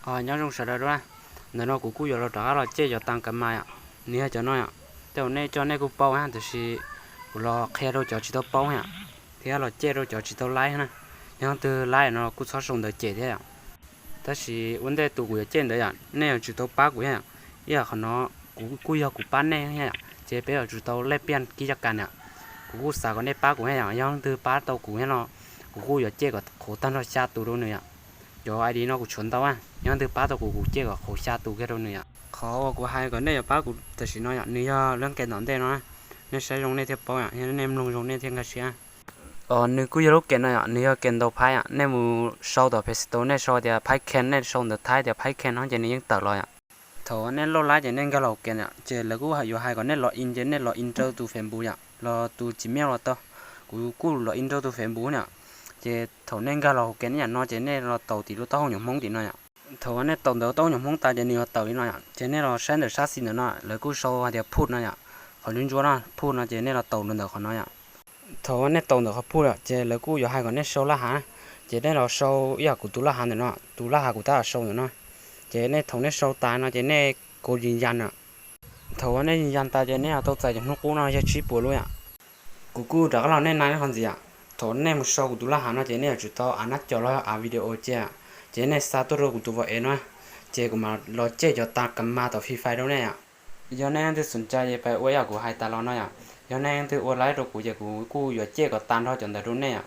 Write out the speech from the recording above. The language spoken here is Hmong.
Nyob zoo sawv daws dua, ntawm no kuv kuj yuav los rov qab los cem cov tas kas mas yom, nws yog cov no yom. Tej zaum nej cov nej kuj paub na, tiam sis kuv los qhia rau cov tsis tau paub yom, thiab los cem rau cov tsis tau laib na. Yog leej twg laib no kuj txhob sau ntawv cem thiab yom. Tab sis ua ntej tus kuv yuav cem ntawd yom, nej yuav tsum tau pab kuv thiab yom. Ib yam qhov no kuv kuj yog kuv pab nej thiab yom, ces peb yuav tsum tau lej piaj kib caj kas yom. Kuv kuj xav kom nej pab kuv thiab yom, yog leej twg pab tau kuv thiab no, kuv kuj yuav cem kom qhuav tag nrho xya tus rau nws yom. Cov ID no kuv tshuav ntau, yog leej twg pab tau kuv, kuv cem kom qhuav xya tus kiag rau nws yom. Qhov uas kuv hais kom nej yuav pab kuv tam sim no yom, nws yog lub game tom ntej no, nej saib zoo nej thiaj paub yom, yog nej mloog zoo nej thiaj nkag siab. Nws kuj yog lub game no yom, nws yog game ntaus phaib yom, nej mus sau tom Play Store nej sau tias phaib khen, nej sau ntawv Thaib tias phaib khen no ces nws yeej tawm los yom. Thaum nej load lab ces nej nkag los game yom, ces lawv kuj yuav hais kom nej log in ces nej log in rau tus Facebook yom, los tus Gmail los tau. Kuv kuj log in rau tus Facebook yom. Ces thaum nej nkag los game ib yam no ces nej los taus tim lub taub hau nyuam Hmoob tim no yom. Thaum nej taus ntawm taub hau nyuam Hmoob tas ces nws yuav tawm li no yom, ces nej los saib ntawm sab xis ntawm no lawv kuj sau hais tias put no yom, qhov ntsuab ntsuab no put no ces nej los taus rau ntawm qhov no yom. Thaum nej taus ntawm qhov put yom, ces lawv kuj yuav hais kom nej sau laj hav, ces nej los sau ib yam kuv tus laj hav ntawm no, tus laj hav kuv tab tom sau ntawm no. Ces nej thaum nej sau tas no ces nej kaus yis yas no. Thaum uas nej yis yas tas ces nej yuav tau txais cov hnub qub no yog tsib puas lub yom. Kuv kuj rov qab los nej na qhov ntxiv yom. Thaum nej mus sau kuv tus laj hav no ces nej yuav tsum tau av nab cov los av video cia, ces nej xa tuaj rau kuv tus vauv ev no, ces kuv mam los cem cov tas kas mas tom Free Fire rau nej yom. Yog nej leej twg xom cai ces pab ua ib yam kuv hais tas los no yom. Yog nej leej twg ua laib rau kuv ces kuv kuj yuav cem kom tas nrho cov ntawd rau nej yom.